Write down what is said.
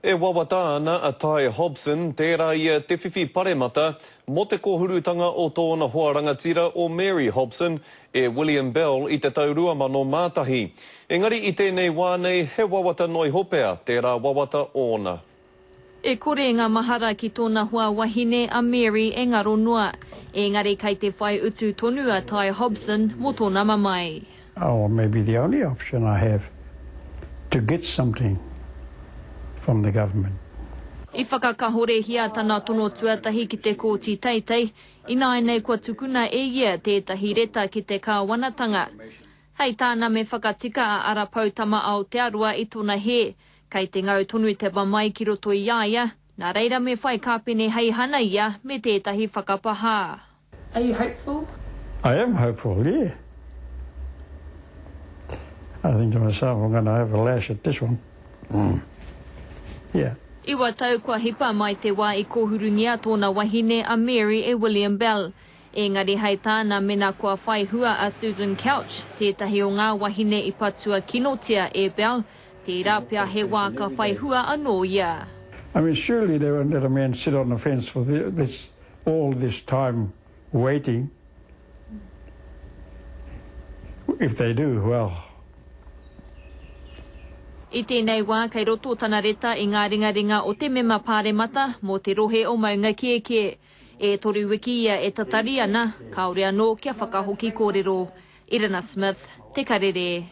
E wawata ana a Tai Hobson, tērā ia te whiwhi paremata mō te kōhurutanga o tōna hoa rangatira o Mary Hobson e William Bell i te tau 2001. Engari i tēnei wā nei he wawata noiho pea tērā wawata ōna. E kore ngā mahara ki tōna hoa wahine a Mary e ngaro noa, ēngari kei te whai utu tonu a Tai Hobson mō tōna mamae. Or maybe the only option I have to get something from the government. I whakakahorehia tana tono tuatahi ki te Kōti Teitei, ināianei kua tukuna e ia tētahi reta ki te kāwanatanga. Hei tāna me whakatika a Ara Poutama Aotearoa i tona hē. Kei te ngau tonu te mamae ki roto i a ia, nā reira me whai kāpeneheihana ia me tētahi whakapahā. Are you hopeful? I am hopeful, yeah. I think to myself, I'm going to have a lash at this one. Mm. Yeah. Iwa tau kua hipa mai te wā i kōhurungia tōna wahine a Mary e William Bell. Engari hei tāna mena kua whai hua a Susan Couch, tētahi o ngā wahine i patua kinotia e Bell, tērā pea he wā ka whai hua anō ia. I mean, surely they won't let a man sit on the fence for this all this time waiting. If they do, well. I tēnei wā kei roto tana reta i ngā ringaringa o te mema pāremata mō te rohe o Maungakiekie. E toru wiki ia e tatari ana, kāore anō kia whakahoki kōrero. Irina Smith, Te Karere.